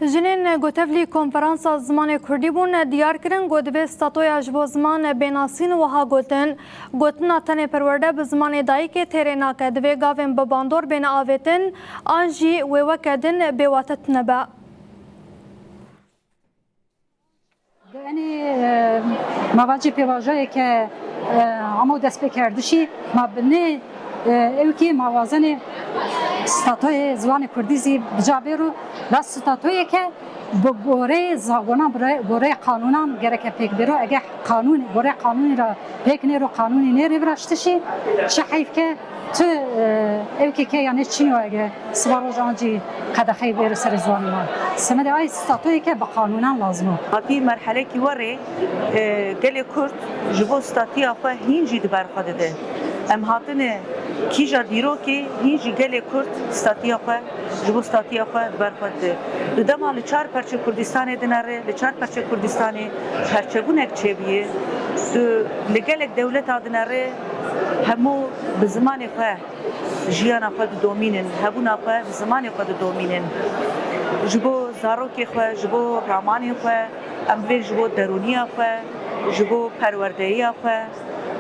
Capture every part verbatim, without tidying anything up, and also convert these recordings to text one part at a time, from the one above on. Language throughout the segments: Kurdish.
Jinên ku tevlî konferansa zimanê kurdî bûn, diyar kirin ku divê statoya ji bo ziman bê nasîn wiha gotin, gotina tenê perwerde bi zimanê dayikê têrê nake, divê gavên bi bandor bêne avêtin an jî wê weke din bêwate tune be. Di enê, e, mavacê pêvajoyeke, e, hemû destpêkerdişî ma binê, e, ewkî ma wazenê statoyê ziwanê kurdî zî bi ca bêro, la statoyeke bi goreyê zagona, bi re-, goreyê qanûnan gereke pêk bêro. Ege qanûn, goreyê qanûnî re pêk nêro, qanûnî nêrê viraştişî, çi heyf ke tu, e, ewkê ke yanê çîno ege siba roj an jî qedexeyê bêro serê ziwanê me. Semedê ay statoyeke bi qanûnan lazim o. Hatî merhelekî werê, e, gelê Kurd ji bo statiya xwe hîn jî di ber xwe dide. Em hatine kîja dîrokê hîn jî gelê Kurd statiya xwe, ji bo statiya xwe di ber xwe dide. Di dema li çar perçe Kurdistanê dinere, li çar perçe Kurdistanê perçebûnek çêbûye. Tu li gelek dewleta dinere, hemû bi zimanê xwe jiyana xwe didomînin, hebûna xwe bi zimanê xwe didomînin. Ji bo zarokê xwe, ji bo ramanê xwe, em divê ji bo derûniya xwe, ji bo perwerdeyiya xwe,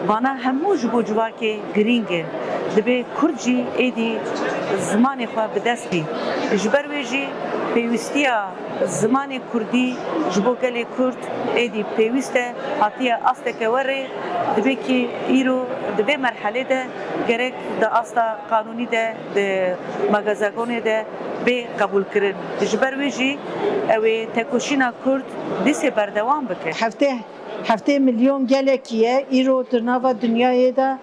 vana hemû ji bo civakê girîng in. Divê Kurd jî êdî zimanê xwe bi dest bî. Ji ber wê jî pêwîstiya zimanê kurdî ji bo gelê Kurd êdî pêwîst e, hatiye asteke werê, divê kî îro di vê merhelê de gerek di asta qanûnî de, di magazagonê de bê qebûlkirin. Ji ber wê jî ew ê tekoşîna Kurd dîsê berdewam bike. Heftê, heftê milyon gelekî ye. Îro di nava dinyayê de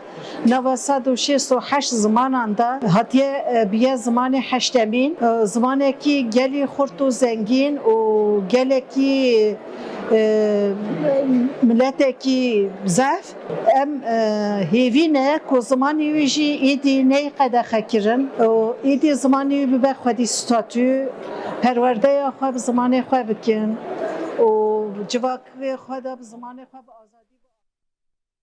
nava sed û şêst û heşt zimanan de hatiye, e, biye zimanê heştemîn. E, zimanekî gelî xurt û zengîn û gelekî, e, miletekî zehf. Em, e, hêvî ne ku zimanê wî jî îdî ney qedexe kirin û îdî zimanê wî bibe xwedî statû, perwerdeya xwe bi zimanê xwe bikin û civakê xwe de bi zimanê xwe bi azadî